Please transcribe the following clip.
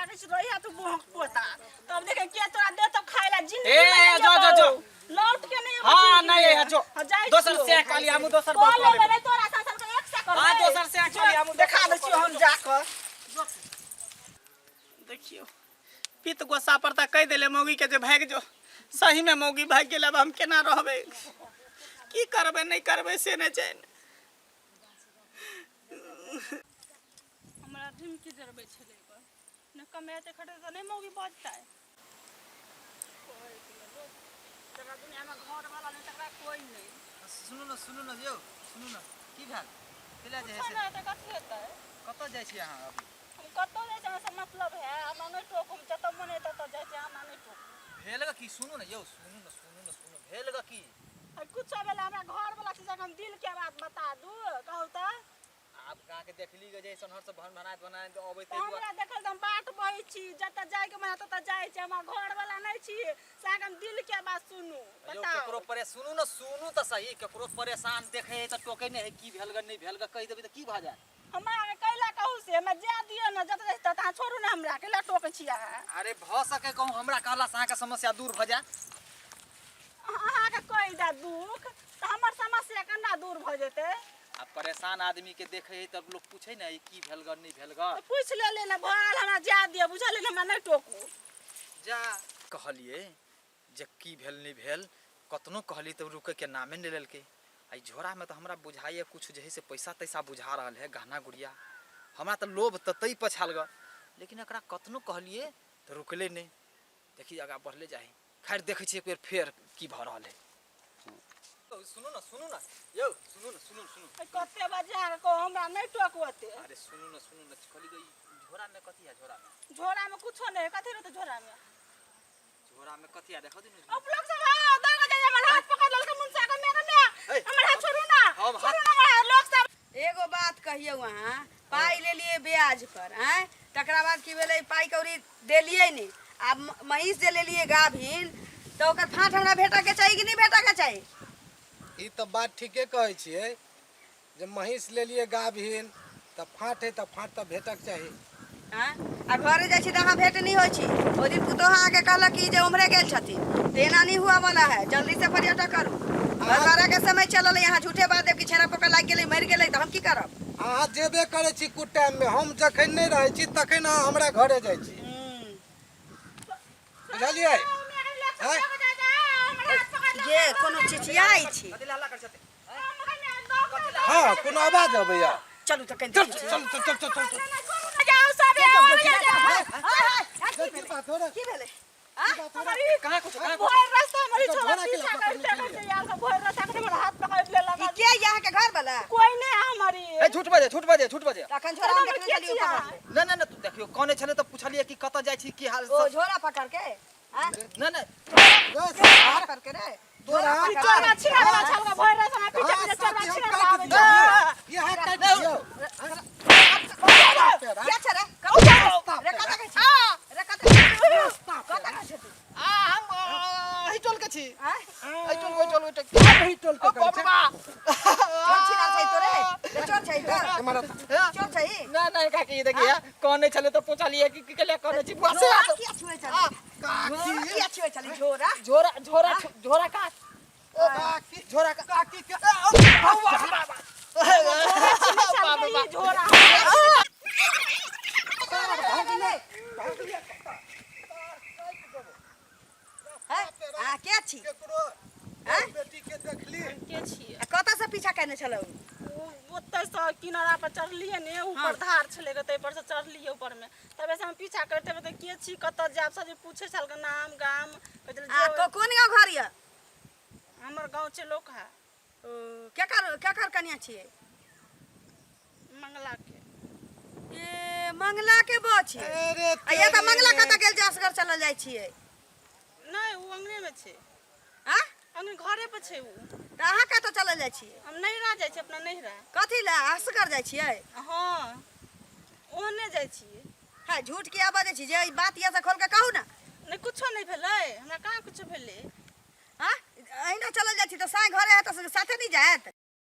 तोरा के रहिया तू बहक पोता तब देखे के तोरा दे तो खाए ला जिंदगी ए, में नहीं जो, जो, जो। अबौ। लौट के नहीं अबौ हाँ, जिंदगी नहीं, में। है, जो। हाँ, जाइ दोसर छियौ। से कहली, हमहूँ दोसर कऽ बात लेबै लेबै। रे, तोरा सासन के एक से करबै हाँ, दोसर से कहली, हमहूँ देखा दै छियौ हम जा कऽ देखियौ पित गोस्सा पर तऽ कहि देले मौगी के जे भागि जो सही में मौगी भागि गेल अब हम केना रहबै की करबै नहि करबै से नहि जानि हमरा ढिमकी जरबै छलै ओकर नहि कमेतै खटेतै तऽ नहि मौगी बजतै तकरा दुनियामे घरवाला नहि तकरा कोइ नहि सुनू ने सुनू ने यौ सुनू ने की भेल केला जे है कुछो से नहि हेतै कथी हेतै कतऽ जाइ छी अहाँ अभी हम कतहु जाइ छी हमरा से मतलब है हमरा नहि टोकू हम जतऽ मन हेतै ततऽ जाइ छी हमरा नहि टोकू भेल ग की सुनू ने यौ सुनू ने सुनू ने सुनू भेल ग की आ कुछो भेलै हमरा घरवला छै हम दिलके बात बता दू कहू तऽ आब गाँ के देखली ग जे सोनहर सब भन भनाइत भनाइत अबैत तऽ हमरा देखल तऽ हम बाट बहै छी जतऽ जाइके मन हैत ततऽ जाइ छी हमरा घरवला नहि छी से अहाँके हम दिलके बात सुनू यौ बताउ केकरो परे सुनू ने सुनू तऽ सही केकरो परेशान देखे है तऽ टोके नहि है की भेल ग नहि भेल ग कहि देबै तऽ की भऽ जायत हमरा अहाँके कैला कहू से हमरा जाय दिअ ने जतऽ जाइ छी ततऽ अहाँ छोड़ू ने हमरा कैला टोकै छी अहाँ अरे भऽ सके कहूँ हमरा कहला से अहाँके समस्या दूर भऽ जायत अहाँके कहि दए दुख तऽ हमर समस्या केना दूर भऽ जेतै आ परेशान आदमी के देखे है तब लोग पूछे ने ई की भेल ग नहीं भेल ग तऽ पूछि लेलियै ने भऽ गेल हमरा जाय दिअ बुझलियै ने हमरा नहि टोकू जा कहलिए जे की भेल नहीं भेल कतनो कहली तऽ रुके के नामे नहीं लेलकै आ ई झोरा में तऽ हमरा बुझाइए कुछ जे है से पैसा तैसा बुझा रहल है गहना गुड़िया हमरा तऽ लोभ तऽ तै पछाल ग लेकिन एकरा कतनो कहलिए तऽ रुकले नहीं देखी आगाँ बढ़ले जाए खैर देखै छी एक बेर फेर की भऽ रहल है सुनू ने सुनू ने यौ सुनू ने सुनू सुनू कते बजे अहाँके कहू हमरा नहि टोकू ओते अरे सुनू ने सुनू ने कहली गई झोरा में कथी है झोरा में झोरा में कुछो नहीं है कथी रहतै झोरा में झोरा में कथी है देखो दिनु अब लोग सब हाँ दौड़ जाइए हमर हाथ पकड़ ललका मुंसा के मेरे में ए, हमर हाथ छोड़ू ना हम हाथ- छोड़ू ना हमर हाथ लोग सब एगो बात कहियौ अहाँ पाइ लेलियै ब्याज पर आँय तकरा बाद की भेलै पाइ कौड़ी देलियै नहि आब महींस जे लेलियै गाभिन तऽ ओकर फाँट हमरा भेटऽके चाही कि नहि भेटऽके चाही ई तऽ बात ठीके कहै छियै जे महींस लेलियै गाभिन तऽ फाँट है तऽ फाँट तऽ भेटक चाही आँय आ घरे जाइ छी तऽ अहाँ भेट नहि होइ छी ओहि दिन पुतोह अहाँके कहलक कि जे उम्हरे गेल छथिन तऽ एना नहि हुआ वाला है जल्दी से पर्यटक करू बँटवारा के समय चलल है अहाँ झूठे बात देब कि छेना पोका लागि गेलै मरि गेलै तऽ हम की करब अहाँ जेबे करै छी कुछ टाइममे हम जखन नहि रहै छी तखन अहाँ हमरा घरे जाइ छी बुझलियै आँय? जे कोनो चिचियाइ छी हँ कोनो आवाज अबैया चलू तऽ कनि चल देखै छी। चल चल चल चल चल चल की बात हो रे की भेलै कहाँ कुछ कहाँ कुछ भोर रास्ता हमारी तो छोरा झोरा के पीछा लपका करते करते यार सब भोर रास्ता के हमर हाथ पकड़ लेलक ई के यऽ अहाँके घर वाला कोई नहीं है हमारी ए झूठ बजे झूठ बजे झूठ बजे तखन झोरा हम देखने छलियै ओ पकड़ले। ना ना ना तू देखियो कोने छले तऽ पुछलिए कि कतऽ जाइ छी की हाल ओ सब झोरा पकड़ के आँय? ना ना झोरा पकड़ के रे तोरा चोरवा छिना वाला छलका भोर रास्ता में पीछे हाँ, पीछे चोरवा साथी, हम छिना काटि आबै दियौ। छै इएह काटि दियौ। क्या छै रे रे कतऽ के छी रे कतऽ कतऽ के छी तू आ हम एहि टोल के छी आँय? एहि टोल ओहि टोल ओहि टोल एहि टोल के करै छै। चोर छिनार छै तोरे रे चोर छै तोर हमारा चोर छै ना ना काकी ई देखिए कोने छले तऽ पुछलिए कि की केलिए कोने छी बुआ से झोरा किया छुए चली झोरा किया छुए चली झोरा झोरा झोरा झोरा का काकी झोरा का काकी के बाप रे झोरा हैं? आ के छी केकरो हैं? बेटी के देखली के छियै आ कतऽ से पीछा केने छलौ ओ ओतऽ से किनारा पर चढ़लियै ने ऊपर धार छलै ताहि पर से चढ़लियै ऊपर में तबे से हम पीछा करते करते के छी कतऽ जायब सब पूछे छल नाम गाम कहै छलै आ जे कोन गाँव घर यऽ हमर गाँव छै लोकहा ओ केकर केकर कनिया छियै मंगला के ए मंगला के बो छियै अरे आ ये तऽ मंगला कतऽ गेल जे असगर चलल जाइ छियै नहि ओ अंगने मे छै आँ अंगने घरे पर छै ओ तऽ अहाँ कतऽ चलल जाइ छियै हम नैहरा जाइ छियै अपना नैहरा कथी लए असगर जाइ छियै हँ ओहने जाइ छियै है झूठ किया बजै छी जे ई बात यऽ से खोल के कहू ने नहि कुछो नहि भेलै हमरा कहाँ कुछो भेलै आँ अहिना चलल जाइ छी तऽ साँझ घरे हैत तऽ साथे नहि जायत